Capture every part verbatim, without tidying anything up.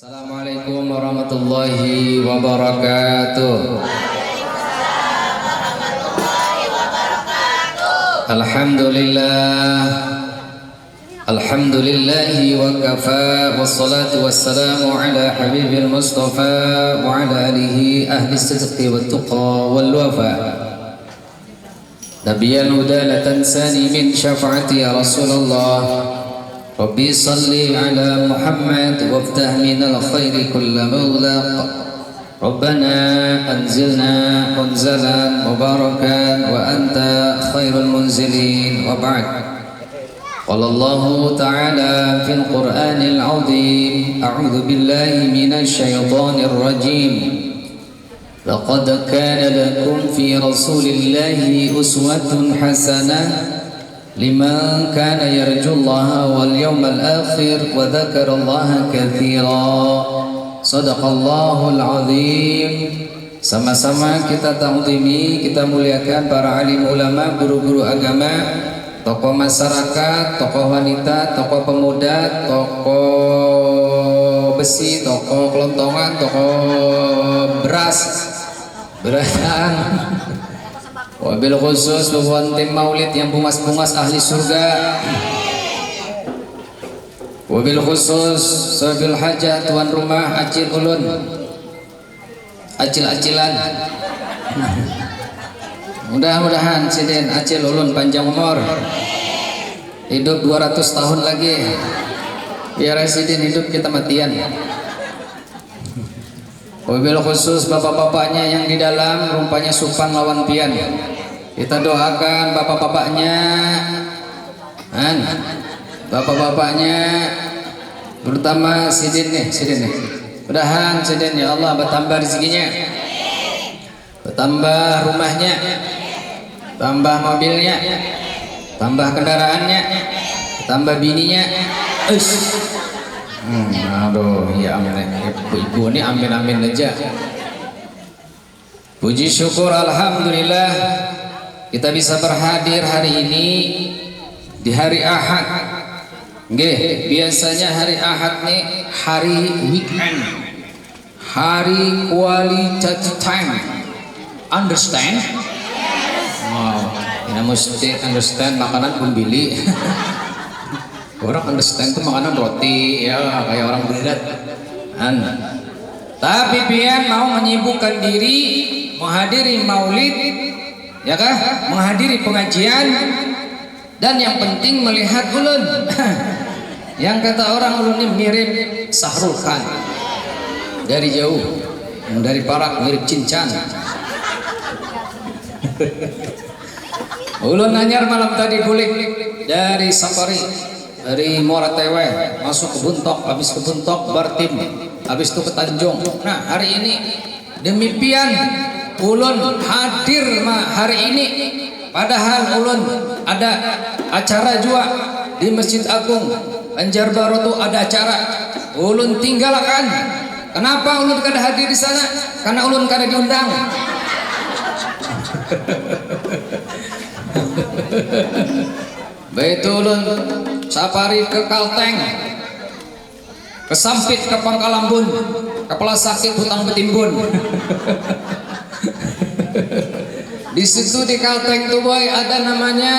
Assalamualaikum warahmatullahi wabarakatuh. Alhamdulillah. Alhamdulillahi wa kafa, wassalatu wassalamu ala habibil mustafa wa ala alihi ahli sidqi wa tuqa wal wafa. Nabiyan huda la tansani min syafaati ya Rasulullah. Rabbi salli ala Muhammad waftah minal khairi kulla mughlaq. Rabbana anzilna munzalan mubarakan wa anta khairul munzilin wa ba'd. Qala Allahu ta'ala fil Qur'anil azim, a'udzu billahi minasy syaithanir rajim. Laqad kana lakum fi Rasulillahi uswatun hasanah liman kana yarjullaha wal yawmal akhir wa dzakarallaha katsira. Sadaqallahul azim. Sama-sama kita ta'zimi, kita muliakan para alim ulama, guru-guru agama, tokoh masyarakat, tokoh wanita, tokoh pemuda, tokoh besi, tokoh kelontongan, tokoh beras, berataan. Wabil khusus bubuhan tim maulid yang bungas-bungas ahli surga. Wabil khusus sabil hajah tuan rumah acil ulun. Acil-acilan. Mudah-mudahan sidin acil ulun panjang umur. Hidup dua ratus tahun lagi. Biar sidin hidup kita matian. Wabil khusus bapak-bapaknya yang di dalam rumpanya supan lawan pian. Kita doakan bapak-bapaknya, an, bapak-bapaknya, terutama sidin nih, sidin nih. Mudahan sidin ya Allah bertambah rezekinya, bertambah rumahnya, tambah mobilnya, tambah kendaraannya, tambah bininya. Us. Hmm, aduh, ya amin. Ibu-ibu ini amin-amin aja. Puji syukur, alhamdulillah, kita bisa berhadir hari ini di hari Ahad. Nggih, biasanya hari Ahad nih hari weekend, hari quality time. Understand? Wow, ini mesti understand makanan pun bili. Orang understand tuh makanan roti, ya, kayak orang berat. An. Tapi pian mau menyibukkan diri menghadiri maulid, ya kah? Menghadiri pengajian, dan yang penting melihat ulun. Yang kata orang, ulun ini mirip Sahrul Khan. Dari jauh, dari parak mirip Cincan. Ulun anyar malam tadi bulik dari safari, dari Muara Tewe, masuk ke Buntok, habis ke Buntok, Bartim, habis itu ke Tanjung. Nah, hari ini demi pian, ulun hadir ma hari ini. Padahal ulun ada acara jua di Masjid Agung Banjarbaru tu, ada acara. Ulun tinggalakan. Kenapa ulun kada hadir di sana? Karena ulun kada diundang. Baitu ulun safari ke Kalteng, ke Sampit, ke Pangkalambun, kepala sakit hutang betimbun. Di situ di Kalteng tuh, boy, ada namanya,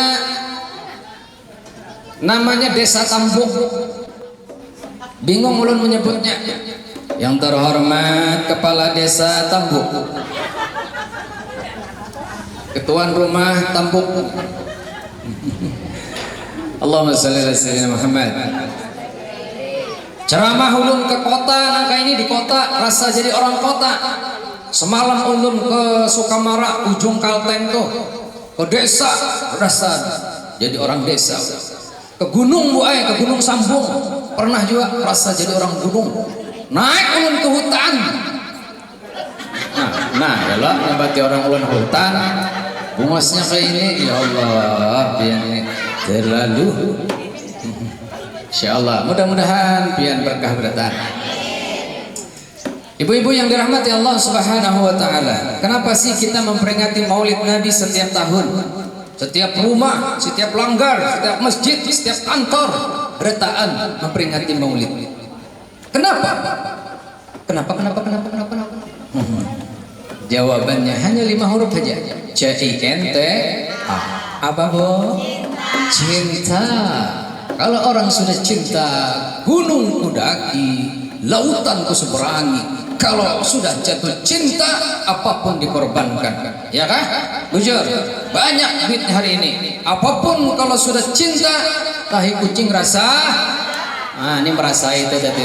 namanya Desa Tambuk. Bingung ulun menyebutnya. Yang terhormat Kepala Desa Tambuk, ketuan rumah Tambuk. Allahumma shalli ala sayyidina Muhammad. Ceramah ulun ke kota, nangka ini di kota, rasa jadi orang kota. Semalam ulun ke Sukamara, ujung Kalteng tuh, ke desa, rasa jadi orang desa. Ke gunung, bu ai, ke Gunung Sambung. Pernah juga rasa jadi orang gunung. Naik ulun ke hutan. Nah, nah, ya lah, nyambati orang ulun hutan. Bungosnya kayak ini, ya Allah, pian ini terlalu. Insya Allah, mudah-mudahan pian berkah beratan. Ibu-ibu yang dirahmati Allah Subhanahu wa Ta'ala, kenapa sih kita memperingati Maulid Nabi setiap tahun? Setiap rumah, setiap langgar, setiap masjid, setiap kantor berataan memperingati Maulid. Kenapa? Kenapa, kenapa, kenapa, kenapa, kenapa? Jawabannya hanya lima huruf saja. C I N T A. Apa, Bu? Cinta. Kalau orang sudah cinta, gunung kudaki, lautan kuseberangi. Kalau sudah jatuh cinta, apapun dikorbankan. Ya kah? Bujur. Banyak duit hari ini. Apapun kalau sudah cinta, tahi kucing rasa. Nah, ini merasa itu tadi.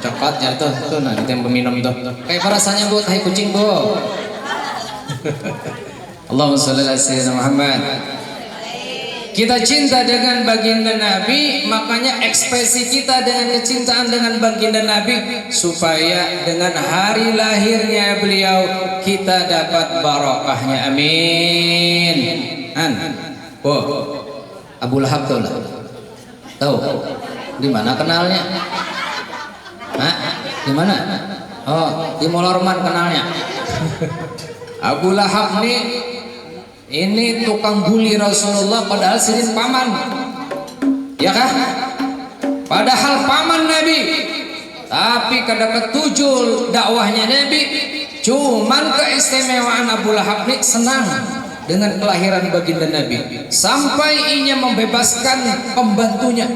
Cokot ya tuh, tuh nah itu yang peminum tuh. Kayak apa rasanya, Bu, tahi kucing, Bu? Allahumma sholli ala sayyidina Muhammad. Kita cinta dengan baginda Nabi, makanya ekspresi kita dengan kecintaan dengan baginda Nabi supaya dengan hari lahirnya beliau kita dapat barokahnya. Amin. An, Bu, Abu Lahab tuh lah. Tahu? Di mana kenalnya? Hah? Di mana? Oh, di Molorman kenalnya. Abu Lahab nih, ini tukang bully Rasulullah padahal sidin paman. Ya kah? Padahal paman Nabi. Tapi kada ketuju dakwahnya Nabi. Cuman keistimewaan Abu Lahab nih senang dengan kelahiran baginda Nabi. Sampai inya membebaskan pembantunya.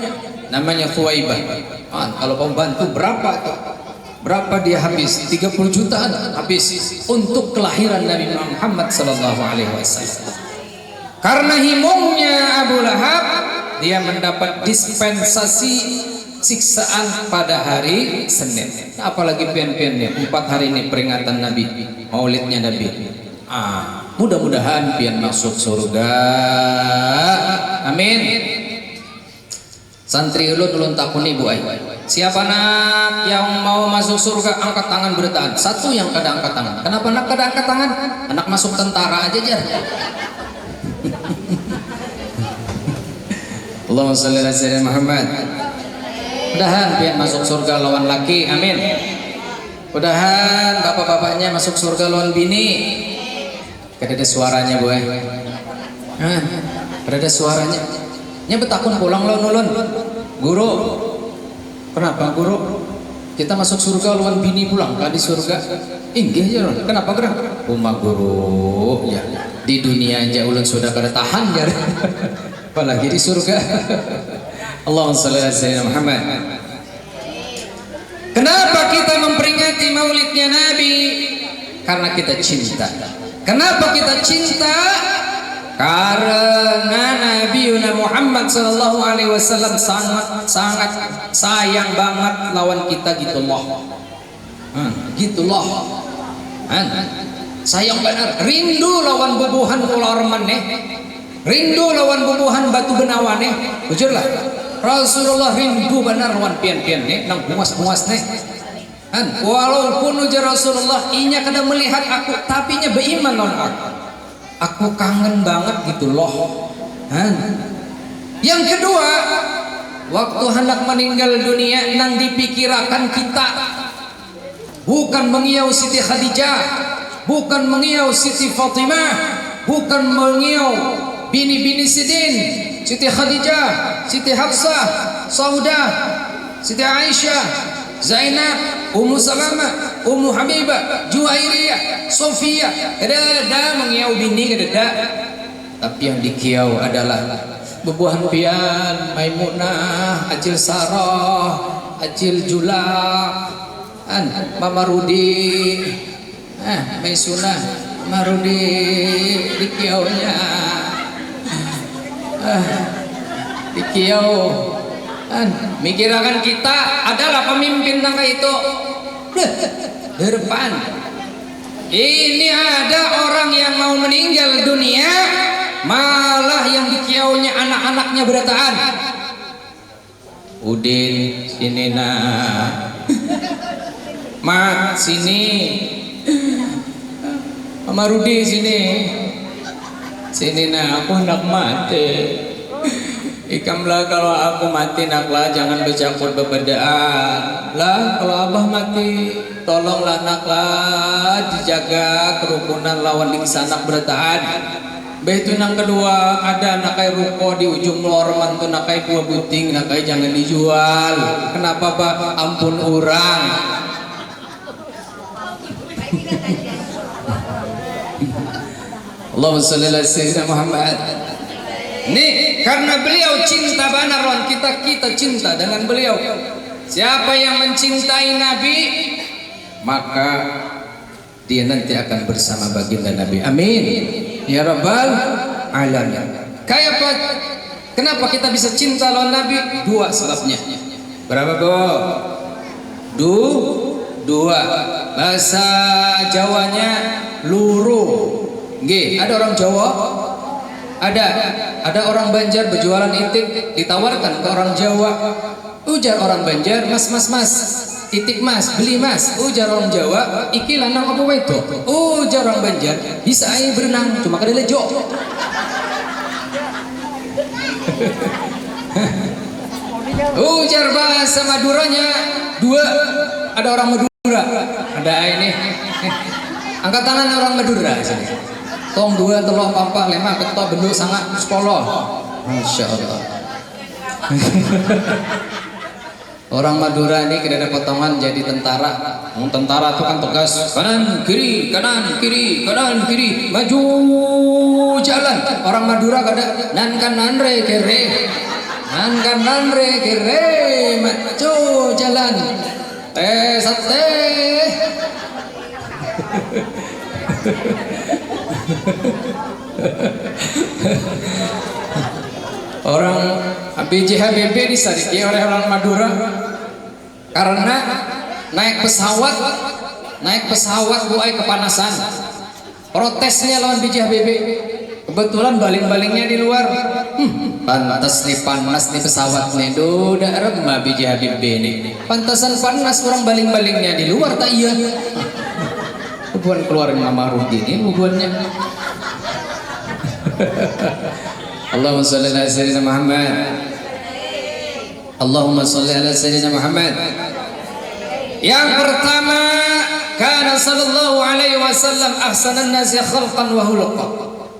Namanya Thuwaibah. Ah, kalau pembantu berapa tuh? Berapa dia habis? Tiga puluh jutaan habis untuk kelahiran Nabi Muhammad sallallahu alaihi wasallam. Karena himungnya Abu Lahab, dia mendapat dispensasi siksaan pada hari Senin. Nah, apalagi pian-pian nih, empat hari ini peringatan Nabi, maulidnya Nabi. Ah, mudah-mudahan pian masuk surga. Amin. Santri ulun, ulun takuni, Bu ai. Siapa nak yang mau masuk surga, angkat tangan berataan. Satu yang kada angkat tangan. Kenapa nak kada angkat tangan? Anak masuk tentara aja, jar. Allahumma sholli ala sayyidina Muhammad. Mudahan pian masuk surga lawan laki. Amin. Mudahan bapak-bapaknya masuk surga lawan bini. Kada ada suaranya, Bu ai. Hah, kada ada suaranya. Nya betakun pulang lawan ulun. Guru, kenapa, Guru? Kita masuk surga lawan bini pulang kah di surga? Inggih, jar. Kenapa, Guru? Uma Guru, ya. Di dunia aja ulun sudah kada tahan, jar. Apalagi di surga. Allahumma sholli ala sayyidina Muhammad. Kenapa kita memperingati maulidnya Nabi? Karena kita cinta. Kenapa kita cinta? Karena Nabi Muhammad sallallahu alaihi wasallam sangat, sangat sayang banget lawan kita gitu loh. Hmm, gitu loh. Hmm. Sayang benar, rindu lawan bubuhan Pulau Remen nih. Rindu lawan bubuhan Batu Benawa nih. Bujur lah. Rasulullah rindu benar lawan pian-pian nih, nang bungas-bungas nih. Kan, walaupun ujar Rasulullah, inya kada melihat aku, tapi inya beriman lawan aku. Aku kangen banget gitu loh. Kan? Yang kedua, waktu hendak meninggal dunia, nang dipikirakan kita bukan mengiau Siti Khadijah, bukan mengiau Siti Fatimah, bukan mengiau bini-bini sidin, Siti Khadijah, Siti Hafsah, Saudah, Siti Aisyah, Zainab, Ummu Salamah, Ummu Habibah, Juwairiyah, Sofia. Kada ada mengiau bini, kada ada. Tapi yang dikiau adalah bubuhan pian, Maimunah, Acil Saroh, Acil Julak, an, Mama Rudi, ah, Maisunah, Mama Rudi, dikiaunya. Ah, dikiau, an, mikirakan kita adalah pemimpin nang kaya itu. Beuh, depan. Ini ada orang yang mau meninggal dunia, malah yang dikiaunya anak-anaknya berataan. Udin, sini nak. Mat, sini. Mama Rudi, sini. Sini nak, aku hendak mati. Ikam lah, kalau aku mati nak lah, jangan bacakut bebedaan. Lah, kalau abah mati, tolonglah nak lah, dijaga kerukunan lawan diksanak berataan. Mbah itu nang kedua, ada nak ai ruko di ujung lorong tu nak ai, buah buting nak ai, jangan dijual. Kenapa, Bah? Ampun urang. Allahumma sholli ala sayyidina Muhammad. Nih, karena beliau cinta banar lawan kita, kita cinta dengan beliau. Siapa yang mencintai Nabi, maka dia nanti akan bersama baginda Nabi. Amin. Ya Rabbal Alamin. Kayak apa? Kenapa kita bisa cinta lawan Nabi? Dua sebabnya. Berapa, Bu? Du, dua. Bahasa Jawanya luru. Nggih, ada orang Jawa? Ada. Ada orang Banjar berjualan itik, ditawarkan ke orang Jawa. Ujar orang Banjar, "Mas, mas, mas. Itik mas, beli mas." Ujar orang Jawa, "Iki lanang apa wedok?" Ujar orang Banjar, "Bisa aja berenang, cuma kada lejo." Ujar bahasa Maduranya, dua. Ada orang Madura. Ada ini. Angkat tangan orang Madura sini. Tong, dua, telo, papat, lima, peto, benduk, sanga, sepuluh. Masya Allah. Orang Madura ni kada ada potongan jadi tentara. Wong tentara tu kan tegas, kanan kiri, kanan kiri, kanan kiri, maju jalan. Orang Madura kada, nan kanan re kere, nan kanan re kere, maju jalan. Teh sate. Orang B J H B B disariki oleh orang Madura karena naik pesawat, naik pesawat buai kepanasan. Protesnya lawan B J H B B. Kebetulan baling-balingnya di luar. Hmm, pantas nih panas nih pesawat nih. Duh, dah remah B J H B B nih. Pantasan panas orang baling-balingnya di luar tak iya. Bubuhan keluar yang mamaruh gini bubuhannya. Allahumma sholli ala sayyidina Muhammad. Allahumma sholli ala sayyidina Muhammad. Yang pertama, kana sallallahu alaihi wasallam ahsanan nasi khalqan wa khuluqa.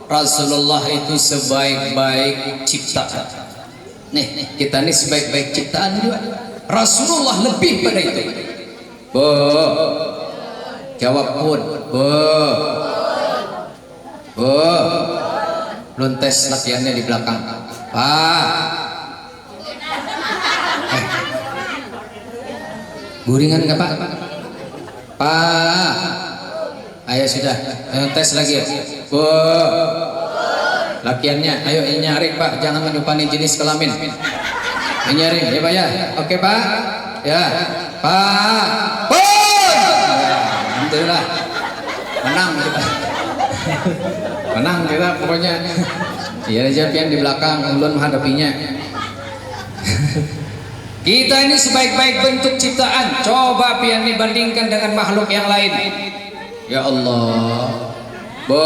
Rasulullah itu sebaik-baik ciptaan. Nih, kita nih sebaik-baik ciptaan juga. Rasulullah lebih pada itu. Bu, jawab pun. Bu. Bu, belum tes lakiannya di belakang. Pak. Eh. Guringan nggak, Pak? Pak. Ayo sudah, eh, tes lagi ya. Bu. Lakiannya, ayo nyaring, Pak, jangan menyupani jenis kelamin. Nyaring, ya, Pak, ya. Oke, Pak. Ya. Pak. Pun. Ya, alhamdulillah. Menang kita. Menang kita pokoknya. Iya aja pian di belakang, ulun menghadapinya. Kita ini sebaik-baik bentuk ciptaan. Coba pian nih bandingkan dengan makhluk yang lain. Ya Allah. Bu.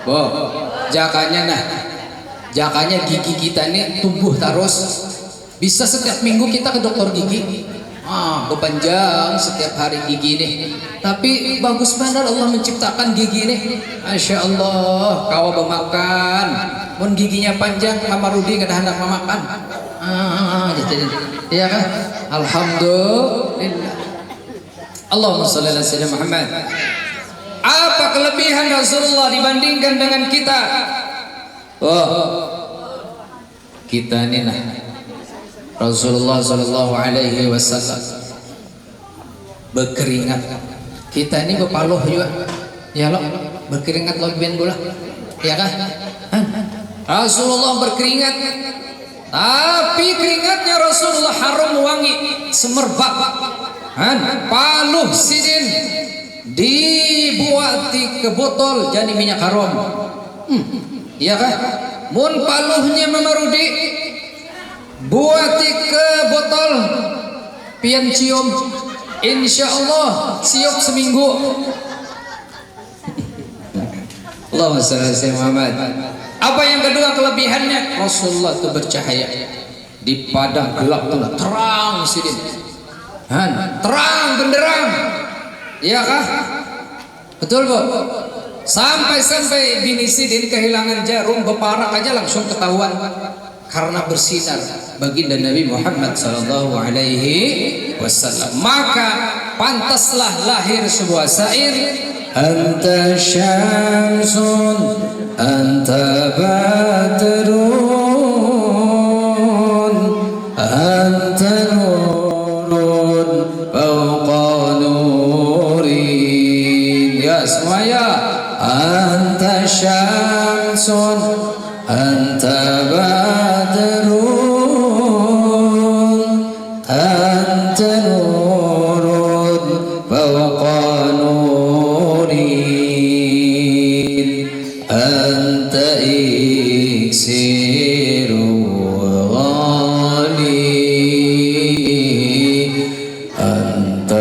Bu. Jakanya nah. Jakanya gigi kita ini tumbuh terus. Bisa setiap minggu kita ke dokter gigi. Ah, bepanjang setiap hari gigi nih. Tapi bagus benar Allah menciptakan gigi nih. Masya Allah, kawa bemakan. Mun giginya panjang, Mama Rudi kada hendak memakan. Ah, jadi, iya kan? Alhamdulillah. Allahumma sholli ala sayyidina Muhammad. Apa kelebihan Rasulullah dibandingkan dengan kita? Oh, kita ni nah, Rasulullah sallallahu alaihi wasallam berkeringat. Kita ni bepaluh juga, ya lo, berkeringat lawan pian beulah, ya kah? Hah? Rasulullah berkeringat, tapi keringatnya Rasulullah harum wangi, semerbak. Han, paluh sidin dibuati ke botol jadi minyak harum. Hmm, iya kah? Mun paluhnya Mama Rudi buati ke botol, pian cium. Insya Allah siup seminggu. Allahumma sholli ala sayyidina Muhammad. Apa yang kedua kelebihannya? Rasulullah itu bercahaya. Di padang gelap tu terang sidin. Han, terang benderang. Iya kah? Betul, Bu? Sampai-sampai bini sidin kehilangan jarum, beparak aja langsung ketahuan karena bersinar baginda Nabi Muhammad sallallahu alaihi wasallam. Maka pantaslah lahir sebuah syair, أنت شمس، أنت بدر، أنت نور فوق نور. Ya, semuanya. أنت شمس، أنت بدر، أنت نور فوق نور، أنت إكسير غالي، أنت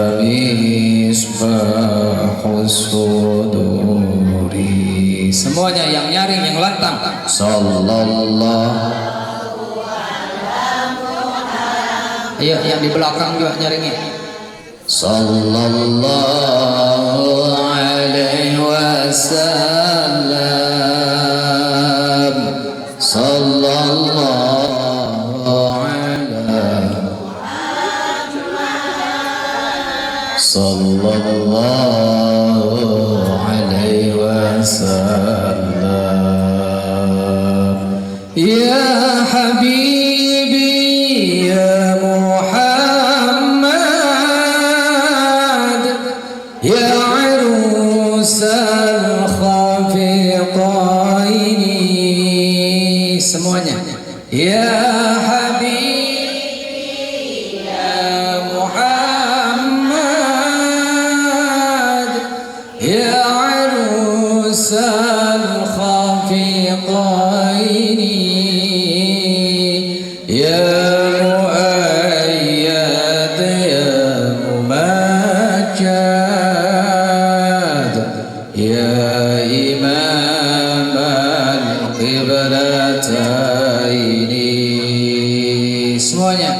مصباح الصدور. Semuanya yang nyaring, yang lantang. Sallallahu. Ayo, yang di belakang juga nyaringi. Sallallahu alaihi wasallam. Sallallahu ala Sallallahu alaihi wasallam. Ya habibi, ya Muhammad, ya arusal khafiqaini. Semuanya. Ya habibi, ya Muhammad, ya arusal khafiqaini, ya muayyad, ya mumajjad, ya imamal qiblataini. Semuanya.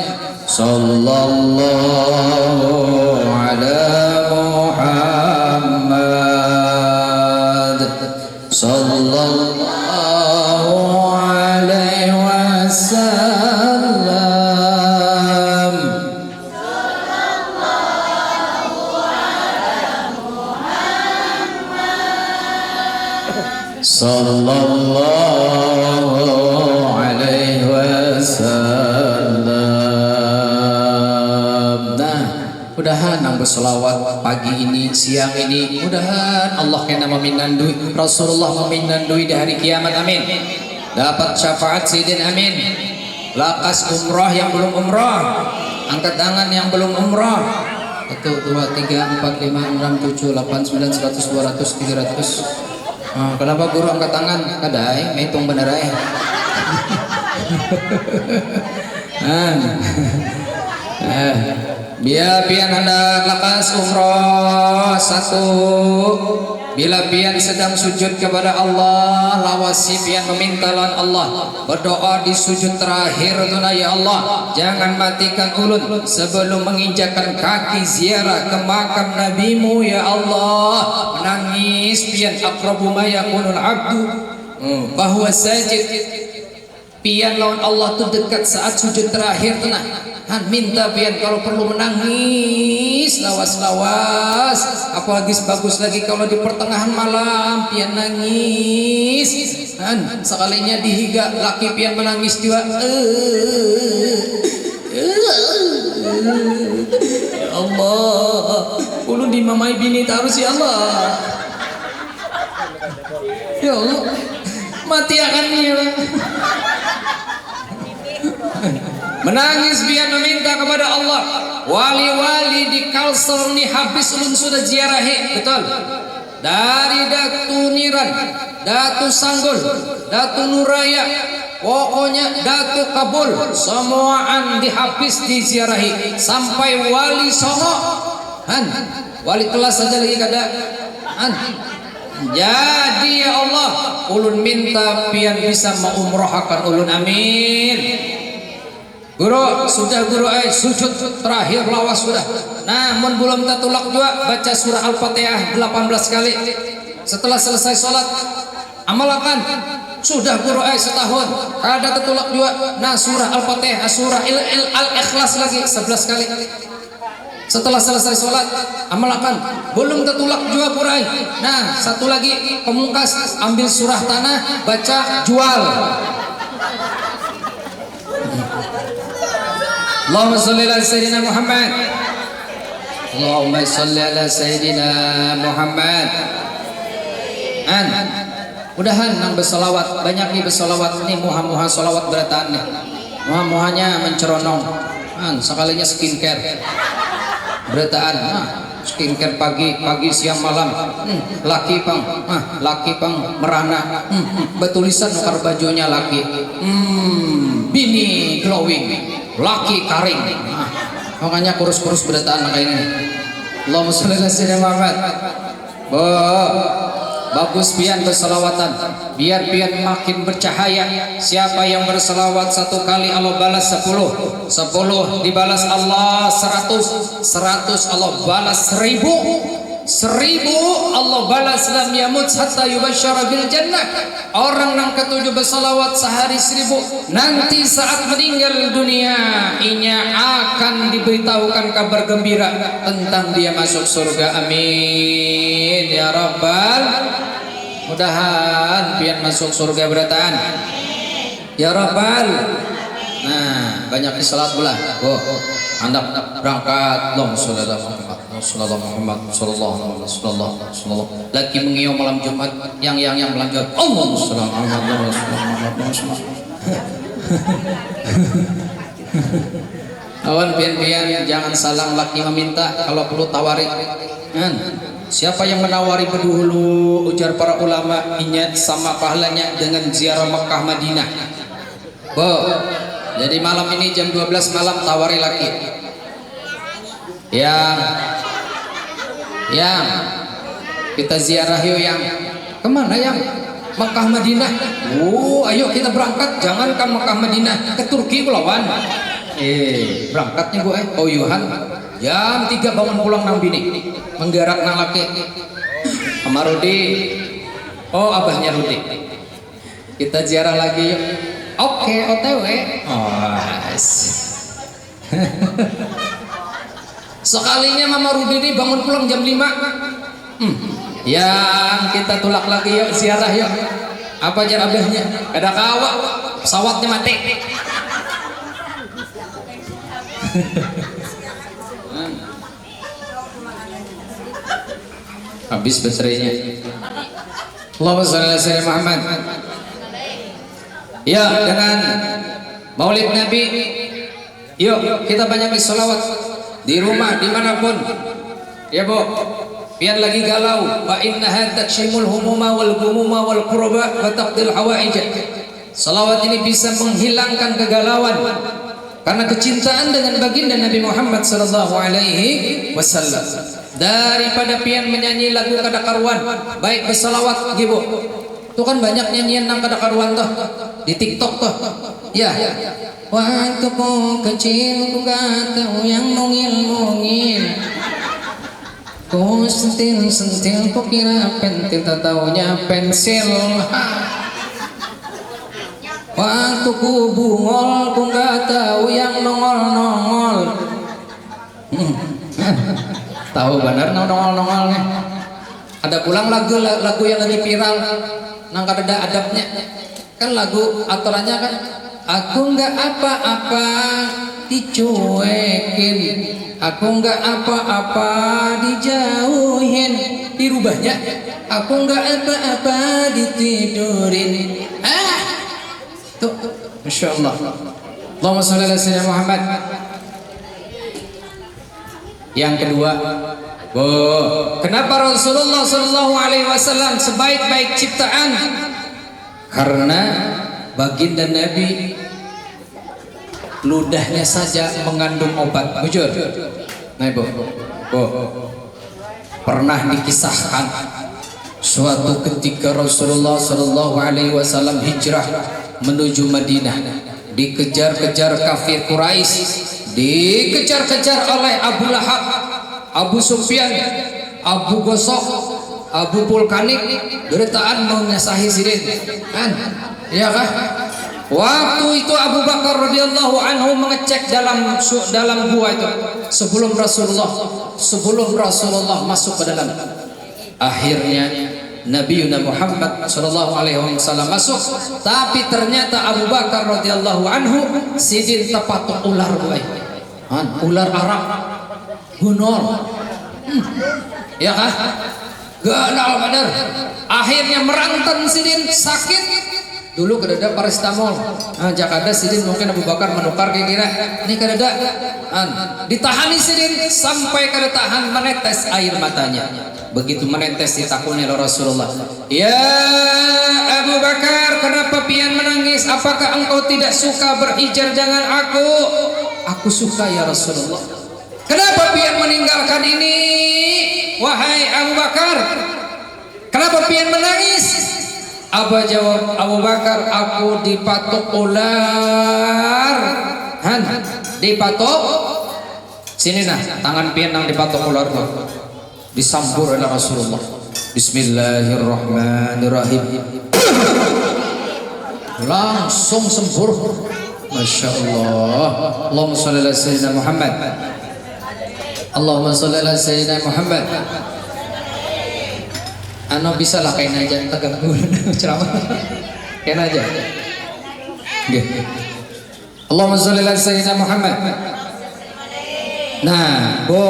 Sallallahu ala Muhammad. Sallallahu alaihi wasallam. Sallallahu alaihi wasallam. Nah, mudahan nang berselawat pagi ini, siang ini, mudahan Allah kena meminandui, Rasulullah meminandui di hari kiamat. Amin. Dapat syafaat sidin. Amin. Lakas umroh yang belum umroh. Angkat tangan yang belum umroh. Satu, dua, tiga, empat, lima, enam, tujuh, delapan, sembilan, seratus, dua ratus, tiga ratus. Ah, kenapa guru angkat tangan? Kadai, maitung bener ai. Ah. Eh. Bila pian handak lakas umroh, satu, bila pian sedang sujud kepada Allah, lawasi pian meminta lawan Allah, berdoa di sujud terakhir tu nah, ya Allah, jangan matikan ulun sebelum menginjakkan kaki ziarah ke makam nabimu, ya Allah. Menangis pian, aqrabu ma yakunul abdu, hmm, bahwa sajid. Pian lawan Allah tu dekat saat sujud terakhir tu nah. Han, minta pian kalau perlu menangis lawas-lawas. Apalagi bagus lagi kalau di pertengahan malam pian nangis. Han, sekalinya di higa laki pian menangis juga. Eh, eh, eh. Ya Allah, ulun dimamai bini terus, ya Allah. Ya Allah, mati akan ni, ya Allah. Menangis pian meminta kepada Allah. Wali-wali di Kalsel ni habis ulun sudah ziarahi, betul. Dari Datu Niran, Datu Sanggul, Datu Nuraya, pokoknya Datu Kabul, semuaan dihabis diziarahi sampai Wali Songo. Han, wali kelas saja lagi kada. Han. Jadi, ya Allah, ulun minta pian bisa maumrohakan ulun. Amin. Guru, sudah guru ai, sujud terakhir lawas sudah. Nah, mun belum tatulak jua, baca surah Al-Fatihah delapan belas kali. Setelah selesai sholat, amalakan. Sudah guru ai, setahun kada tatulak jua. Nah, surah Al-Fatihah, surah Il- Il- Al-Ikhlas lagi sebelas kali. Setelah selesai sholat, amalakan. Belum tertulak jua kurai. Nah, satu lagi, pemungkas, ambil surah tanah, baca jual. Allahumma sholli ala Sayyidina Muhammad. Allahumma sholli ala Sayyidina Muhammad. An. Mudahan nang bersolawat, banyak nih bersolawat nih, muha-muha solawat berataan nih. Muha-muhanya menceronong. An, sekalinya skincare. Berataan. Nah, skincare pagi, pagi, siang, malam. Hmm, laki pang, ah, laki pang merana. Hmm, hmm, betulisan nukar bajunya laki. Hmm, bini glowing, laki karing. Nah, makanya kurus-kurus berataan kayak ini. Allahumma sholli ala Sayyidina Muhammad. Bo, bagus pian bersalawatan. Biar pian makin bercahaya. Siapa yang bersalawat satu kali, Allah balas sepuluh. Sepuluh dibalas Allah seratus. Seratus Allah balas seribu. Seribu Allah balas lam yamut hatta yubasyara bil jannah. Orang nang ketujuh bersalawat sehari seribu, nanti saat meninggal dunia, inya akan diberitahukan kabar gembira tentang dia masuk surga. Amin ya rabbal. Mudahan pian masuk surga berataan. Ya rabbal. Nah, banyak salawat pula. Oh, anak berangkat. Allahumma sholli ala Muhammad. Sallallahu Muhammad, sallallahu Muhammad, sallallahu, sallallahu. Lagi mengiau malam Jumat, yang, yang, yang malam Jumat. Allahumma sholli ala Muhammad, Allahumma sholli ala Muhammad, Allahumma sholli. Awan pian-pian, jangan salang laki meminta, kalau perlu tawari. Kan? Siapa yang menawari bedahulu, ujar para ulama, inya sama pahalanya dengan ziarah Mekah Madinah. Bu, jadi malam ini jam dua belas malam tawari laki. Yang, yang, kita ziarah yuk, yang. Kemana, yang? Mekah Madinah. Oh, ayo kita berangkat. Jangankan Mekah Madinah, ke Turki kulawan. Eh, berangkatnya, Bu, eh. Uyuhan. Jam tiga bangun pulang nang bini. Menggarak nang laki. Ama Rudi. Oh, abahnya Rudi. Kita ziarah lagi yuk. Oke, O T W. Oh, sekalinya Mama Rudi ini bangun pulang jam lima. Hmm. Yang kita tulak lagi yuk, ziarah yuk. Apa jar abahnya? Kada kawa, pesawatnya mati. Habis baterainya. Allahumma sholli ala Sayyidina Muhammad. Ya, dengan Maulid Nabi. Yuk, kita banyak salawat di rumah, dimanapun. Ya, Bu. Pian lagi galau, fa innaha taksyimul humuma wal gumuma wal kurba wa taqdil hawaij. Salawat ini bisa menghilangkan kegalauan karena kecintaan dengan baginda Nabi Muhammad sallallahu alaihi wasallam. Daripada pian menyanyi lagu kada karuan, baik bersalawat, gitu. Itu kan banyak nyanyian nang kada karuan tuh di TikTok tuh. Ya. Waktu ku kecil ku gak tahu yang mungil-mungil. Ku sentil-sentil ku kira pentil, tak taunya pensil. Waktu ku bungol ku gak tahu yang nongol-nongol. Hmm. Tahu banar nang nongol-nongol nih. Ada pulang lagu, lagu yang lagi viral, nang kada ada adabnya. Kan lagu aturannya kan, aku nggak apa-apa dicuekin, aku nggak apa-apa dijauhin, dirubahnya, aku nggak apa-apa ditidurin. Ah, tuh, masya Allah. Allahumma sholli ala Sayyidina Muhammad. Yang kedua, bu, kenapa Rasulullah Shallallahu Alaihi Wasallam sebaik-baik ciptaan? Karena baginda Nabi ludahnya saja mengandung obat. Bujur. Nah, ibu, bu, pernah dikisahkan suatu ketika Rasulullah Shallallahu Alaihi Wasallam hijrah menuju Madinah, dikejar-kejar kafir Quraisy, dikejar-kejar oleh Abu Lahab, Abu Sufyan, Abu Gosok, Abu Vulkanik, berataan mengesahi sidin, kan? Iya kah? Waktu itu Abu Bakar radhiyallahu anhu mengecek dalam su- dalam gua itu sebelum Rasulullah sebelum Rasulullah masuk ke dalam. Akhirnya Nabi Yuna Muhammad sallallahu alaihi wasallam masuk, tapi ternyata Abu Bakar radhiyallahu anhu sidin tepatuk ular, boy. Han, ular arak. Gunol. Hmm. Ya kah? Ganal banar. Akhirnya merantan sidin, sakit. Dulu kadada paracetamol. Nah, jak ada sidin mungkin Abu Bakar menukar kira-kira. Ini kadada. An, ditahani sidin sampai kada tahan menetes air matanya. Begitu menetes ditakuni oleh Rasulullah. Ya Abu Bakar, kenapa pian menangis? Apakah engkau tidak suka berhijrah dengan aku? Aku suka ya Rasulullah. Kenapa pian meninggalkan ini, wahai Abu Bakar? Kenapa pian menangis? Apa jawab Abu Bakar? Aku dipatuk ular. Han, dipatuk. Sini nah, tangan pian nang dipatuk ular tuh. Disambur oleh Rasulullah. Bismillahirrahmanirrahim. Langsung sembur. Masya Allah. Allahumma sholli ala Sayyidina Muhammad. Allahumma sholli ala Sayyidina Muhammad. Anu, bisa lah, kain aja, teganggu ceramah. Kain aja. Nggih. Allahumma sholli ala Sayyidina Muhammad. Nah, bu.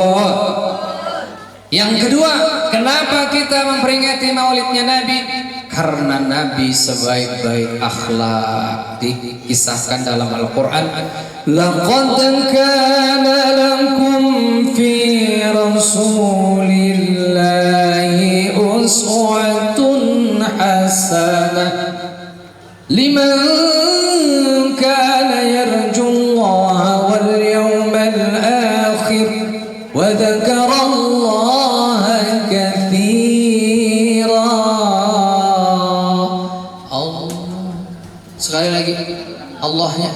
Yang kedua, kenapa kita memperingati maulidnya Nabi? Karena Nabi sebaik-baik akhlak dikisahkan dalam Al-Quran. Laqad kana lakum fi Rasulillahi uswatun hasanah. Liman kana yarjullaha wal yawmal akhir wa dzakarallaha katsira. Allah. Sekali lagi, Allahnya.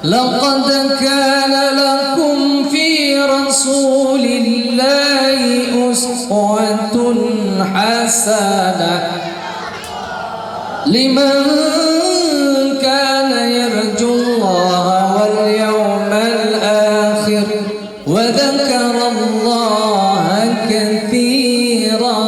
Laqad kana lakum fi Rasulillahi uswatun hasanah. Liman kana yarjullaha wal yawmal akhir wa dzakarallaha katsira.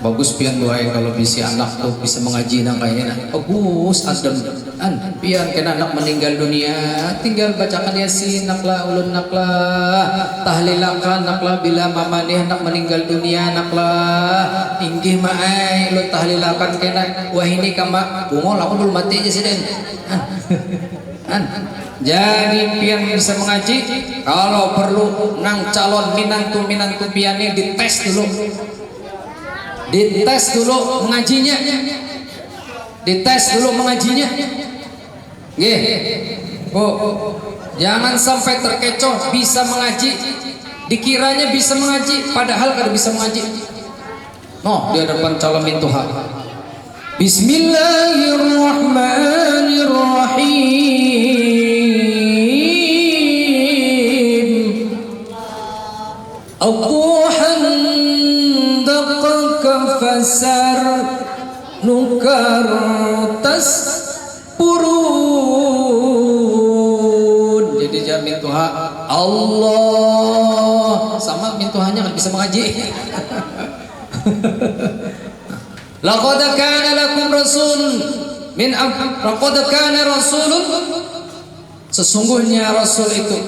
Bagus pian, duai kalau bisi anak tuh bisa mengaji nang kaya ini nah. Bagus, adem. An, pian kena anak meninggal dunia, tinggal bacakan Yasin nak lah, ulun nak lah. Tahlilakan nak lah bila mama nih anak meninggal dunia nak lah. Inggih ma ai, ulun tahlilakan kena. Wah, ini kama bungol, aku belum mati aja sidin. An. An. Jadi pian bisa mengaji, kalau perlu nang calon minantu-minantu pian nih dites dulu. Dites dulu mengajinya. Dites dulu mengajinya. Nggih. Bu, jangan sampai terkecoh bisa mengaji. Dikiranya bisa mengaji, padahal kada bisa mengaji. Noh, di hadapan calon mintuha. Bismillahirrahmanirrahim. Aku handak ka pasar nukar tas purun. Jadi jar mintuha, Allah. Sama mintuhanya kan bisa mengaji. Laqad kana lakum rasul min am- laqad kana rasulun, sesungguhnya Rasul itu,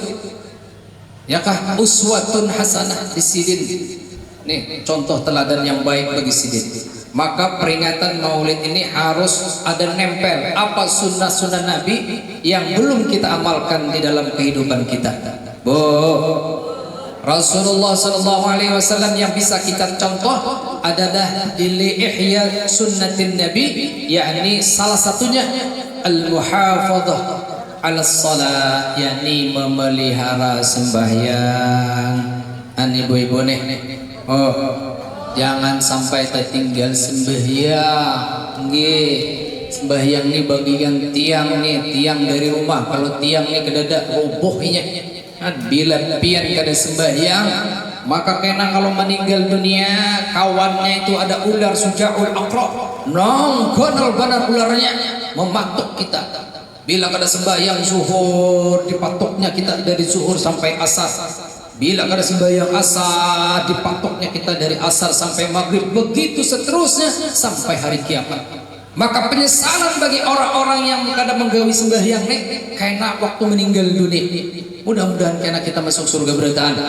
ya kah, uswatun hasanah di sidin. Nih, contoh teladan yang baik bagi sidin. Maka peringatan Maulid ini harus ada nempel apa sunnah-sunnah Nabi yang belum kita amalkan di dalam kehidupan kita. Bu, Rasulullah sallallahu alaihi wasallam yang bisa kita contoh adalah di ihya sunnatin Nabi, yakni salah satunya al-muhafadhah ala shalah, yakni memelihara sembahyang. An ibu-ibu nih, oh, jangan sampai tertinggal sembahyang. Nggih, sembahyang nih bagikan tiang nih, tiang dari rumah. Kalau tiang nih kedada, roboh inya. Bila pian kada sembahyang, maka kena kalau meninggal dunia, kawannya itu ada ular sujaul akro, nonggonol banar ularnya, mematuk kita. Bila kada sembahyang zuhur, dipatuknya kita dari zuhur sampai asar. Bila kada sembahyang asar, dipatuknya kita dari asar sampai maghrib, begitu seterusnya sampai hari kiamat. Maka penyesalan bagi orang-orang yang kada menggawi sembahyang nih, kena waktu meninggal dunia. Mudah-mudahan kena kita masuk surga berataan.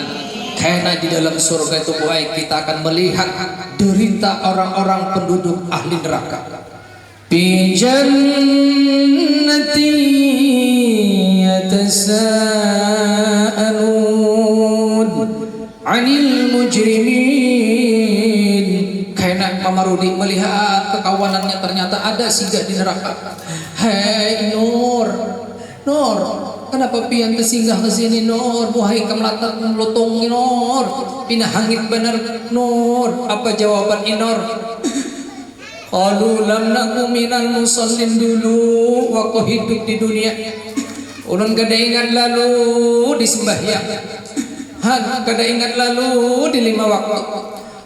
Kena di dalam surga itu, buai, kita akan melihat derita orang-orang penduduk ahli neraka. Fi jannati yatasaalun anil mujrimin. Kena mamarudi melihat kekawanannya, ternyata ada singgah di neraka. Hei Nur, Nur, kenapa pian tersinggah ke sini Nur? Buhai kemelatak lutung Nur, pina hangit bener Nur. Apa jawaban Inur? Qalu lam naku minal musallin, dulu waktu hidup di dunia ulun kada ingat lalu di sembahyang. Han, kada ingat lalu di lima waktu.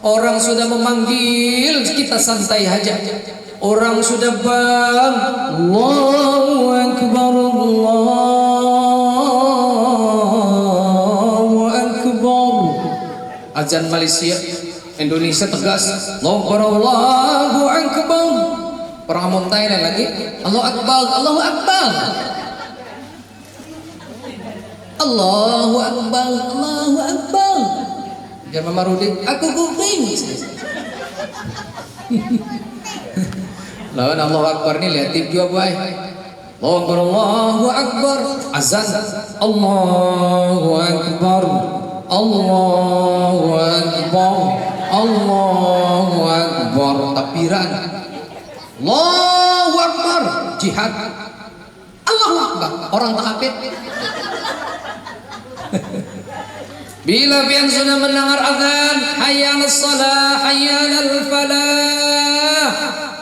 Orang sudah memanggil, kita santai haja. Orang sudah bang, Allahu Akbar, Allahu Akbar. Azan Malaysia, Indonesia tegas, Allahu Akbar, Allahu Akbar. Orang Amuntai lain lagi, Allahu Akbar, Allahu Akbar. Allahu Akbar, Allahu Akbar. Jangan mamarudi, aku kuping. Lawan Allahu Akbar ni liatin jua, buai. Allahu Akbar, Allahu Akbar. Azan. Allahu Akbar, Allahu Akbar, Allahu Akbar. Takbiran. Allahu Akbar, jihad. Allahu Akbar, orang takapit. Bila pian sudah mendengar azan, hayya alas salah, hayya alal falah,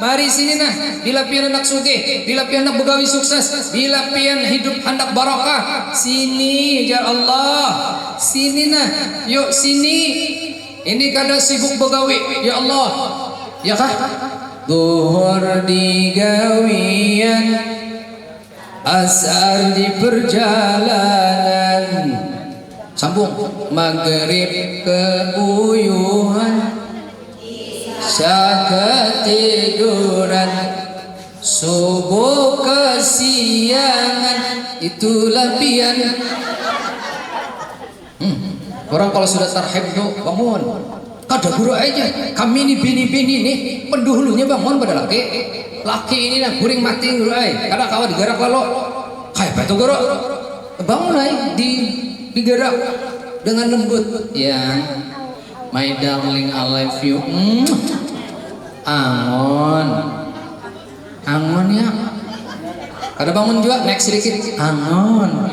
mari sini nah. Bila pian handak sugih, bila pian handak begawi sukses, bila pian hidup handak barokah, sini, jar Allah. Sini nah, yuk sini. Ini kada sibuk begawi, ya Allah. Ya kah? Zuhur di gawian, asar di perjalanan, sambung, magrib keuyuhan, isya ketiduran, subuh kesiangan. Itulah pian. Hmm. Orang kalau sudah tarhim tu bangun. Kada guru aja. Kami ni bini-bini nih, pendahulunya bangun pada laki. Laki ini nah guring mati guru ai. Kada kawa digarak lalu. Kaya apa tu guru? Bangun ai di digarak dengan lembut. Ya. My darling, I love you. Hmm. Angon. Angon ya. Kada bangun jua, naik sedikit. Angon.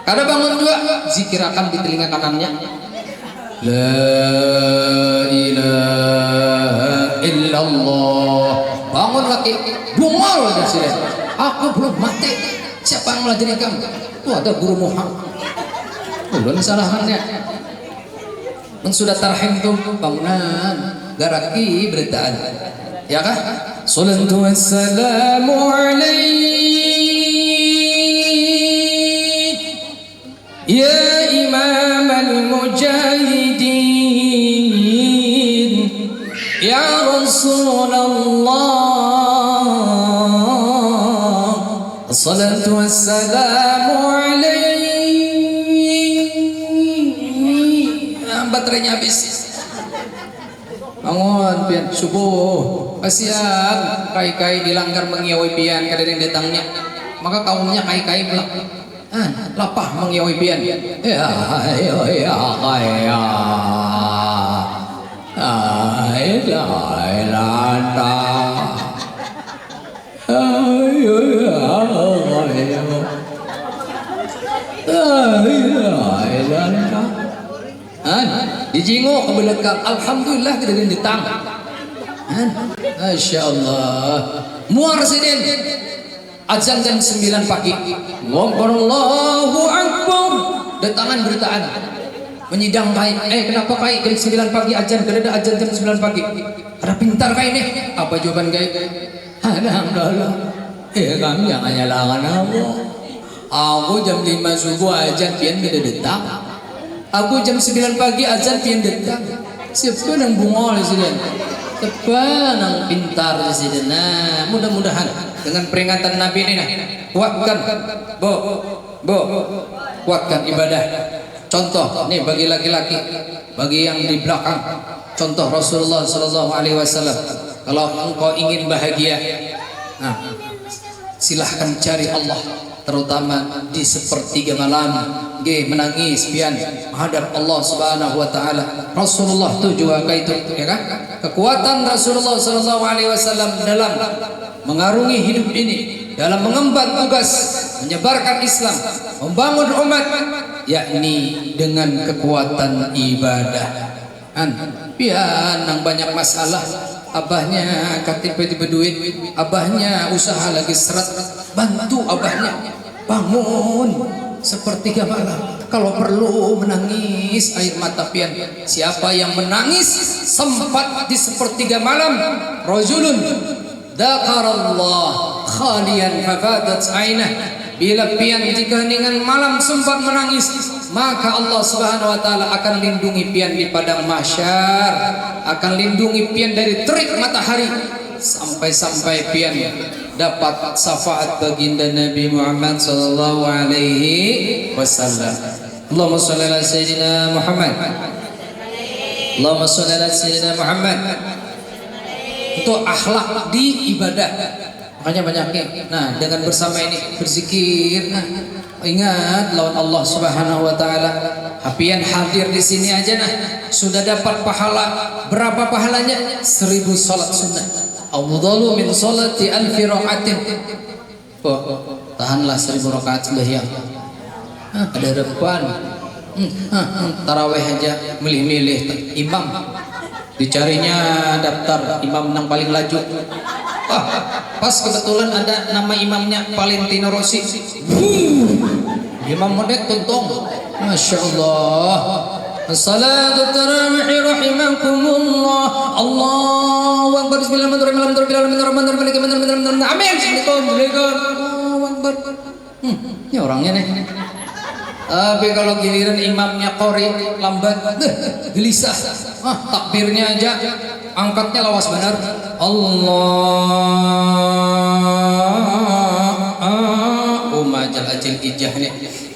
Kada bangun jua, zikirakan di telinga kanannya. La ilaha illallah. Bangun laki, bungol dah sini. Aku belum mati. Siapa yang melajari kamu? Tuh ada guru Muha. Ulun salahannya. Mun sudah tarhim tu bangunan, garaki berataan. Ya kah? Salatu wassalamu alaik ya imamal mujahidin, ya Rasulullah. Assalatu wassalamu alaik. Ah, baterainya habis. Bangun pian subuh. Kasihan kai-kai dilanggar mangiawi pian kada ada yang datangnya. Maka kaumnya kai-kai belak. Ah, lapah mangiawi pian. Ya, ayo ya kaya. Ai, lai, landa. Ayo, ayo, ayo. Ayo, ayo, ayo. Han, dijinguk ke belakang. Alhamdulillah, tidak ada yang datang. Han, Masya Allah. Muar sidin. Azan jam sembilan pagi. Allahu Akbar, Allahu Akbar. Datangan beritaan. Menyidang kai. Eh, kenapa kai jam sembilan pagi ajan? Kada ada ajan jam sembilan pagi. Kada pintar kai nih. Apa jawaban kai? Hanang dulu. Eh, kami jangan nyalahkan aku. Aku jam lima subuh ajan, pian kada datang. Aku jam sembilan pagi ajan, pian datang. Siapa nang bungol di sini? Siapa nang pintar di sini? Nah, mudah-mudahan dengan peringatan Nabi ini, nah, kuatkan, bo, bo, kuatkan ibadah. Contoh nih bagi laki-laki, bagi yang di belakang. Contoh Rasulullah Shallallahu Alaihi Wasallam. Kalau engkau ingin bahagia, nah, silahkan cari Allah, terutama di sepertiga malam. G, menangis pian menghadap Allah Subhanahu wa Ta'ala. Rasulullah tuh juga kayak itu, ya kan? Kekuatan Rasulullah Shallallahu Alaihi Wasallam dalam mengarungi hidup ini, dalam mengemban tugas menyebarkan Islam, membangun umat, yakni dengan kekuatan ibadah. An, pian nang banyak masalah, abahnya katipa di beduit, abahnya usaha lagi seret, bantu abahnya, bangun sepertiga malam, kalau perlu menangis air mata pian. Siapa yang menangis sempat di sepertiga malam? Rajulun dzakarallah khalian fafadat ainah. Bila pian di keheningan malam sempat menangis, maka Allah Subhanahu wa Ta'ala akan lindungi pian di padang mahsyar, akan lindungi pian dari terik matahari, sampai-sampai pian dapat syafaat baginda Nabi Muhammad sallallahu alaihi wasallam. Allahumma sholli ala sayyidina Muhammad. Allahumma sholli ala sayyidina Muhammad. Itu akhlak di ibadah. Makanya banyak nih. Nah, dengan bersama ini berzikir, nah, ingat lawan Allah Subhanahu wa Ta'ala. Pian hadir di sini aja, nah, sudah dapat pahala. Berapa pahalanya? Seribu salat sunnah. Afdalu min salati alfi rakaatin. Oh, tahanlah seribu rakaat sembahyang. Ah, ada harapan. Hmm, ah, hmm, taraweh aja milih-milih imam. Dicarinya daftar imam nang paling laju. Ah, pas kebetulan ada nama imamnya Valentino Rossi. Wuh, imam modek tuntung. Masya Allah. Salatu tarawih rahimakumullah. Allahu Akbar. Bismillahirrahmanirrahim. Alhamdulillahirabbil alamin. Arrahmanirrahim. Maliki yaumiddin. Amin. Assalamualaikum. Allahu Akbar. Hmm, ini orangnya nih. Tapi kalau giliran imamnya qori lambat, beuh, gelisah. Ah, takbirnya aja angkatnya lawas benar. Allah, ah, umajal ajil ijah nih.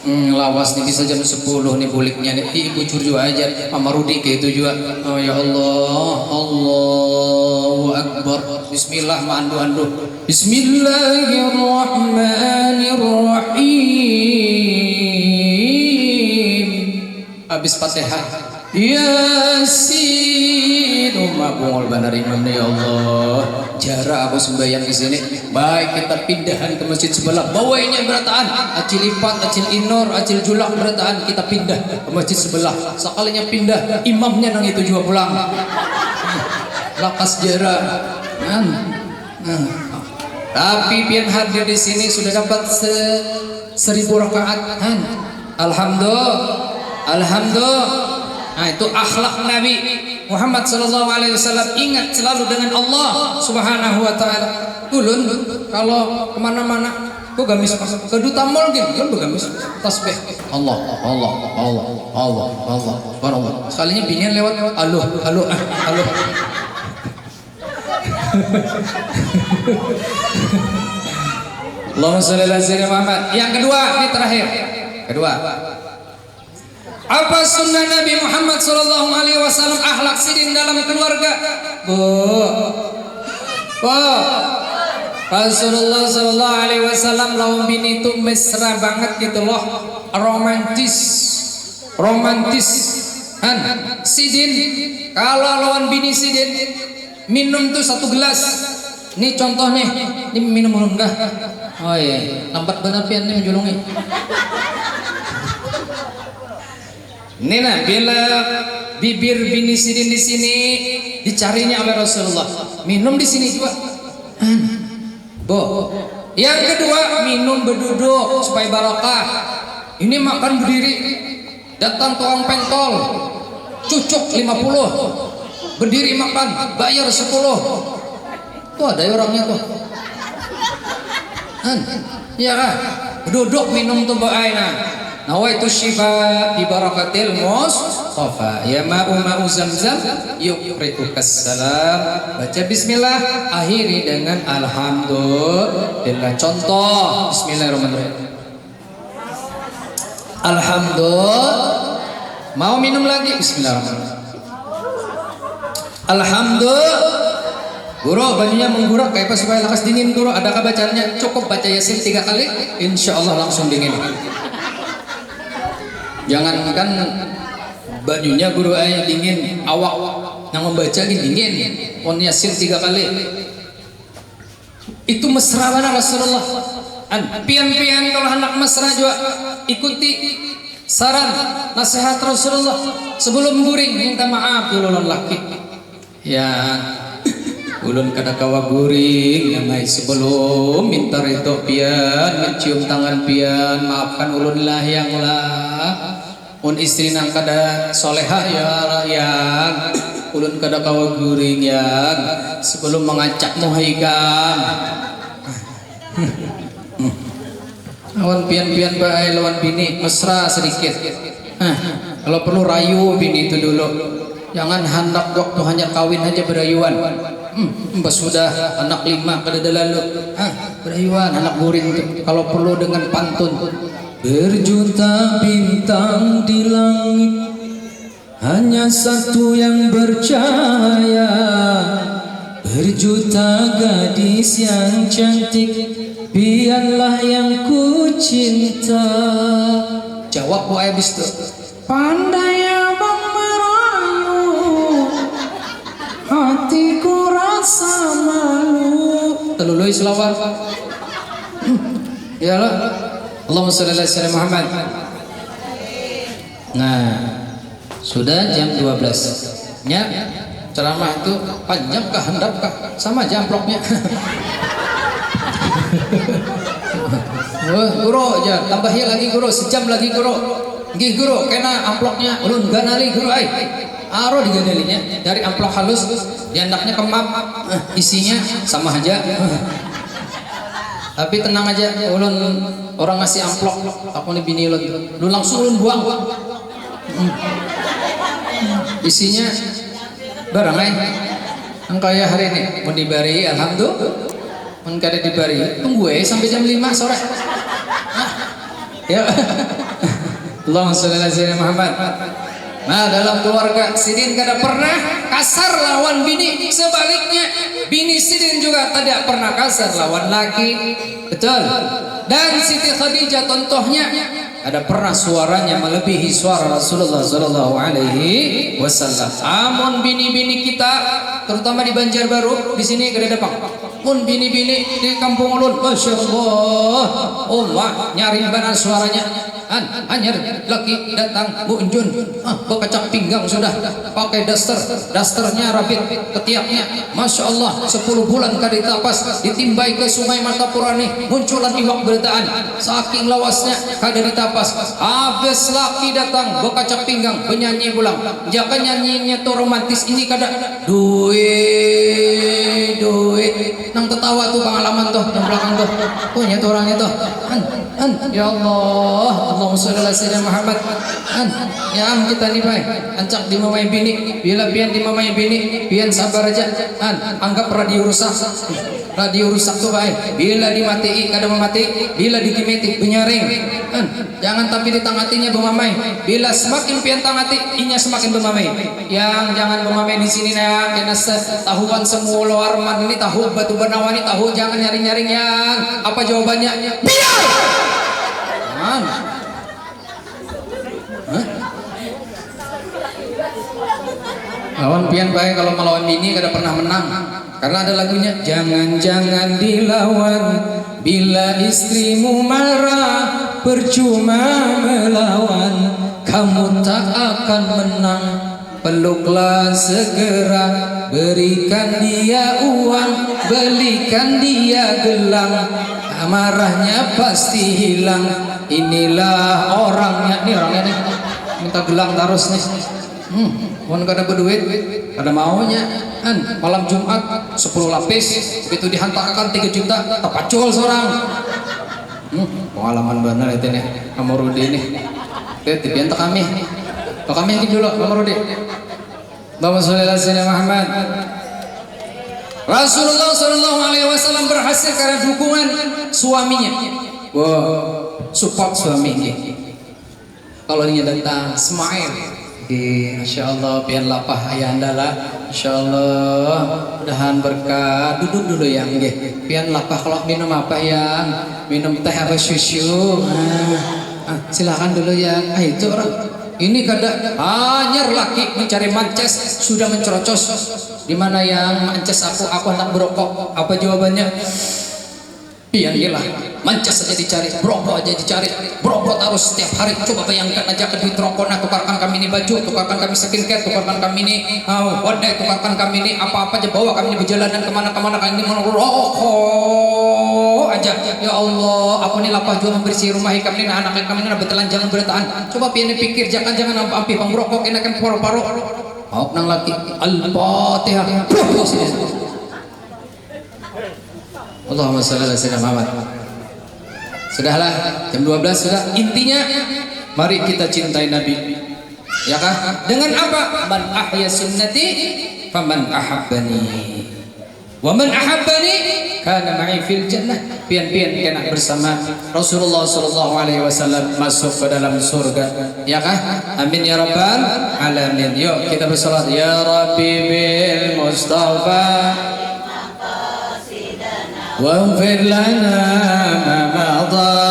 Hmm, lawas nih bisa jam sepuluh nih buliknya nih. Ih, bujur juga aja. Mama Rudi kayak itu juga. Oh ya Allah, Allahu Akbar. Bismillah, mandu-andu. Bismillahirrahmanirrahim. Habis Fatihah. Yasin. Uma bungul banar imam nih, ya Allah. Jarak aku sembahyang di sini. Baik, kita pindahan ke masjid sebelah. Bawainya berataan. Acil Ipat, Acil Inor, Acil Julak berataan. Kita pindah ke masjid sebelah. Sekalinya pindah, imamnya nang itu juga pulang. Lakas jarak. Nah. Nah. Tapi pian hadir di sini sudah dapat se seribu rakaat. Han. Alhamdulillah. Alhamdulillah. Nah, itu akhlak Nabi Muhammad sallallahu alaihi wasallam. Ingat selalu dengan Allah Subhanahu wa taala. Ulun kalau kemana-mana, ku gamis, ke Duta Mall gin, ulun begamis. Tasbih. Allah, Allah, Allah, Allah, Allah, subhanallah. Sekalinya binian lewat, halo, halo, ah, halo. Allahumma sholli ala sayyidina Muhammad. Yang kedua, ini terakhir. Kedua. Apa sunnah Nabi Muhammad sallallahu alaihi wasallam akhlak sidin dalam keluarga? Bu. Bu. Rasulullah sallallahu alaihi wasallam lawan bini itu mesra banget gitu loh. Romantis. Romantis. Han, sidin kalau lawan bini sidin minum tuh satu gelas. Nih contoh nih, ini minum ulun kah? Oh iya, lambat benar pian nih menjulungi. Ini nah, bila bibir bini sidin di sini dicarinya oleh Rasulullah, minum di sini juga. Hmm. Bo. Yang kedua, minum beduduk supaya barokah. Ini makan berdiri. Datang tukang pentol, cucuk lima puluh, berdiri makan, bayar sepuluh. Tuh ada ya orangnya tuh. Kan? Iya kan? Duduk minum tuh baai nah. Nawaitu syifa bi barakatil Mustafa. Ya ma'u ma'u zamzam yuqri'ukas salam. Baca bismillah, akhiri dengan alhamdulillah. Contoh, bismillahirrahmanirrahim. Alhamdulillah. Mau minum lagi? Bismillahirrahmanirrahim. Alhamdulillah. Guru, banyunya menggurak, kayak apa supaya lakas dingin, Guru? Adakah bacaannya? Cukup baca Yasin tiga kali, insya Allah langsung dingin. Jangankan banyunya, Guru, air dingin, awak yang membaca ini dingin. Pon Yasin tiga kali. Itu mesra banar Rasulullah. An, pian-pian kalau hendak mesra juga, ikuti saran nasihat Rasulullah. Sebelum guring, minta maaf dulu lawan laki. Ya, ulun kada kawa guring, nang ai, sebelum minta ridho pian, mencium tangan pian, maafkan ulun lah yang lah. Mun istri nang kada soleha ya, Yan, ulun kada kawa guring, Yan, sebelum mangacak muha ikam. Lawan pian-pian baai lawan bini, mesra sedikit. Nah, kalau perlu rayu bini itu dulu. Jangan handak waktu hanyar kawin haja berayuan. Hmm, imbah sudah anak lima kadada lalu. Ah, berayuan anak guring tu. Kalau perlu dengan pantun. Berjuta bintang di langit, hanya satu yang bercahaya. Berjuta gadis yang cantik, biarlah yang ku cinta. Jawab ku habis tu. Pandai abang merayu, hatiku rasa malu. Telului selawar. Ya lah. Allahumma sholli ala sayyidina Muhammad. Nah, sudah jam dua belas. Nya, ceramah itu panjang kah, handap kah? Sama aja amplopnya. Wah, guru, ya, tambahi lagi, guru, sejam lagi, guru. Nggih, guru, kena amplopnya, ulun ganali, guru, ai. Aro diganalinya, dari amplop halus, diandaknya ke map, eh, isinya sama aja. Tapi tenang aja, ulun orang ngasih amplop, aku nih bini ulun. Lu langsung ulun buang. Hmm. Isinya barang ai. Nang kaya hari ini, mun dibari, alhamdulillah. Mun kada dibari, tunggu ai sampai jam lima sore. Nah, ya. Allahumma sholli ala sayyidina Muhammad. Nah, dalam keluarga sidin kada pernah kasar lawan bini, sebaliknya bini sidin juga tidak pernah kasar lawan laki. Betul. Dan Siti Khadijah contohnya, kada pernah suaranya melebihi suara Rasulullah sallallahu alaihi wasallam. Amun bini-bini kita, terutama di Banjarbaru, di sini kada ada pang. Mun bini-bini di kampung ulun, masya Allah, Allah nyaring banar suaranya. An, hanyar laki datang, buunjun, ah, bekacak pinggang sudah, pakai daster, dasternya rabit, ketiaknya, masya Allah, sepuluh bulan kada ditapas, ditimbai ke Sungai Martapura nih, munculan iwak berataan, saking lawasnya kada ditapas, habis laki datang, bekacak pinggang, benyanyi pulang, jaka nyanyinya tu romantis ini kada, duit, duit, nang tetawa tu pengalaman tu, nang belakang tu, oh nya tu orangnya tu, an, an, ya Allah, Allahumma sholli ala sayyidina Muhammad, an, ya am kita ni bai, ancak dimamai bini, bila pian dimamai bini, pian sabar aja, an, anggap radio rusak, radio rusak tu bai, bila dimatii kada mematii, bila dikimiti benyaring, an, jangan tapi ditangatinya bemamai, bila semakin pian tangati, inya semakin bemamai. Yang jangan bemamai di sini nah, kena se tahuan semua luar man ini tahu batu benawa ini tahu jangan nyaring-nyaring yang apa jawabannya biar. Man. Hah? Lawan pian baik kalau melawan bini kada pernah menang karena ada lagunya jangan-jangan dilawan bila istrimu marah percuma melawan kamu tak akan menang. Peluklah segera, berikan dia uang, belikan dia gelang, amarahnya pasti hilang. Inilah orangnya, ini orangnya nih. Tagelang tarus nih. Hmm, mun kada beduit, kada maunya. An, malam Jumat sepuluh lapis, begitu dihantakakan tiga juta, tapacul seorang. Hmm, pengalaman benar itu nih, Amurudi nih. Oke, tipian tak kami. Tak kami dulu, Amurudi. Allahumma sholli ala Sayyidina Muhammad. Rasulullah Shallallahu Alaihi Wasallam berhasil karena dukungan suaminya. Wow, support suami ini. Kalau dia datang, smile. Oke, Masya Allah, pian lapah ayah anda lah. Masya Allah, mudahan berkah. Duduk dulu ya, nggih. Pian lapah kalau minum apa ya? Minum teh apa susu? Ah, ah, silakan dulu ya. Ah, itu orang. Ini kada hanyar laki mencari mances sudah mencerocos. Di mana yang mances aku? Aku hendak berokok. Apa jawabannya? Pian gila, mances aja dicari, broko aja dicari, broko tarus setiap hari. Coba bayangkan aja ke duit rokok, nah, tukarkan kami ini baju, tukarkan kami skincare, tukarkan kami ini uh, wadai, tukarkan kami ini apa-apa aja, bawa kami ini berjalanan kemana-kemana, kami ini merokok aja. Ya Allah, aku ini lapah juga membersih rumah ikam ini, nah, anak ikam ini, nah, betelanjangan berataan. Coba pian pikir, jangan-jangan ampi pang broko, enak kan paru-paru. Maaf nang laki, Al-Fatihah. Broko sini. Allahumma sholli ala Sayyidina Muhammad. Sudahlah, jam dua belas sudah. Intinya, mari kita cintai Nabi. Ya kah? Dengan apa? Man ahya sunnati faman ahabbani. Wa man ahabbani kana ma'i fil jannah. Pian-pian kena bersama Rasulullah Shallallahu Alaihi Wasallam masuk ke dalam surga. Ya kah? Amin ya rabbal alamin. Yuk kita bersolat. Ya Rabbi bil Mustafa. واغفر لنا ما مضى.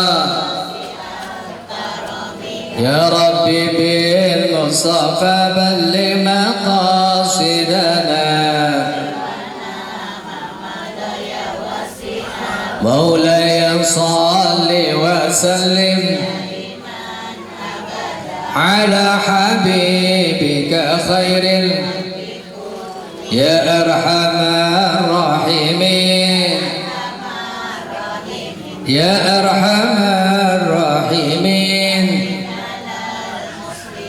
يا رب بالمصطفى بلغ مقاصدنا. مولاي صل وسلم على حبيبك خير ال- يا أرحم الراحمين. يا أرحم الراحمين.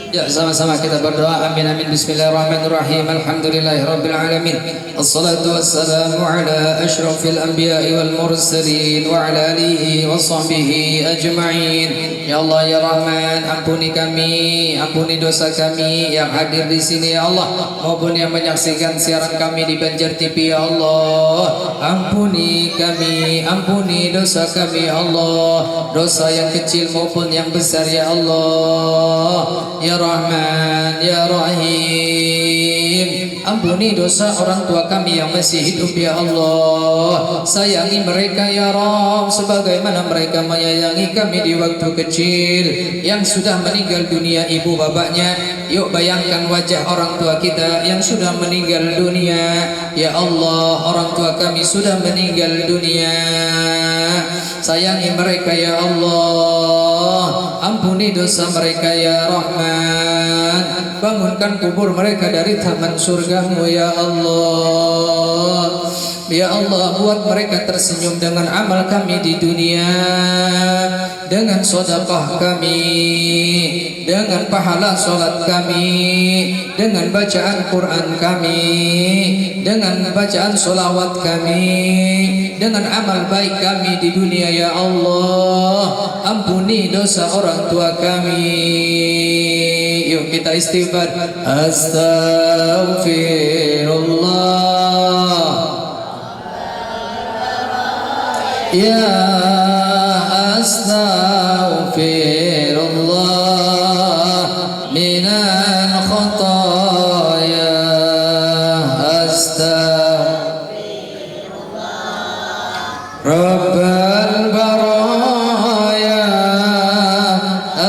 Ya, sama-sama kita berdoa. Amin, amin. Bismillahirrahmanirrahim. Alhamdulillahirabbil alamin. Assalatu wassalamu ala asyrafil anbiya'i wal mursalin wa ala alihi wa sahbihi ajma'in. Ya Allah, ya Rahman, ampuni kami, ampuni dosa kami yang hadir di sini, ya Allah, maupun yang menyaksikan siaran kami di Banjar T V, ya Allah. Ampuni kami, ampuni dosa kami, ya Allah. Dosa yang kecil maupun yang besar, ya Allah. Ya Rahman, ya Rahim. Ampuni dosa orang tua kami yang masih hidup, ya Allah. Sayangi mereka, ya Rabb, sebagaimana mereka menyayangi kami di waktu kecil. Yang sudah meninggal dunia ibu bapaknya, yuk bayangkan wajah orang tua kita yang sudah meninggal dunia. Ya Allah, orang tua kami sudah meninggal dunia. Sayangi mereka, ya Allah. Ampuni dosa mereka, ya Rahman. Bangunkan kubur mereka dari taman surgamu, ya Allah. Ya Allah, buat mereka tersenyum dengan amal kami di dunia, dengan sedekah kami, dengan pahala salat kami, dengan bacaan Quran kami, dengan bacaan sholawat kami, dengan amal baik kami di dunia, ya Allah. Ampuni dosa orang tua kami. Yuk kita istighfar. Astaghfirullah. Ya, astaghfirullah minal khataya. Astaghfirullah. Rabbal baraya,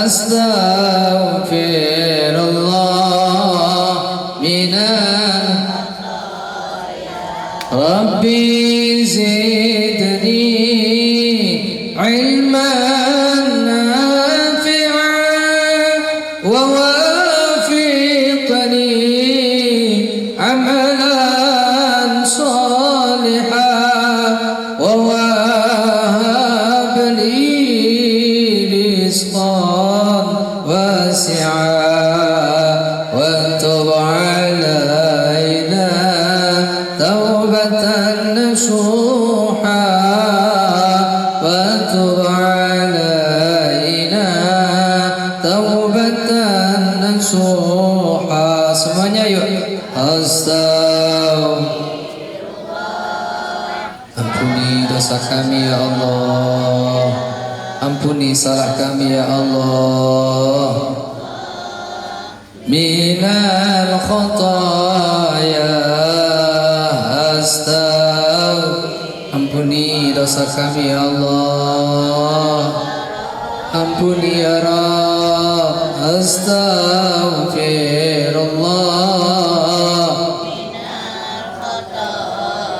astaghfirullah minal. Rabbi zidni ilman nafi'a wa wafiqni amalan saliha wa wahab li rizqan wasi'a. Semuanya yuk. Astagfirullah. Ampuni dosa kami ya Allah. Ampuni salah kami ya Allah. Minal khataya astagfir. Ampuni dosa kami ya Allah. Ampuni ya Rabb. Astagfirullah.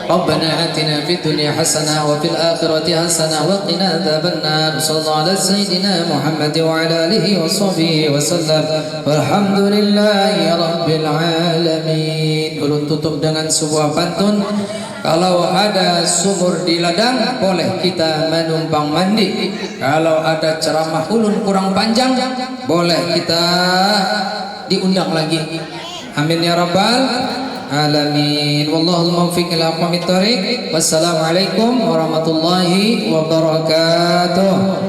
Rabbana atina fid dunya hasanah wa fil akhirati hasanah wa qina adzabannar. Sallallahu ala sayyidina Muhammad wa ala alihi wa sahbihi wa sallam. Walhamdulillahi rabbil alamin. Ulun tutup dengan sebuah pantun. Kalau ada sumur di ladang, boleh kita manumpang mandi. Kalau ada ceramah ulun kurang panjang, boleh kita diundang lagi. Amin ya rabbal alamin. Wallahul muwaffiq ila aqwamit thariq. Wassalamualaikum warahmatullahi wabarakatuh.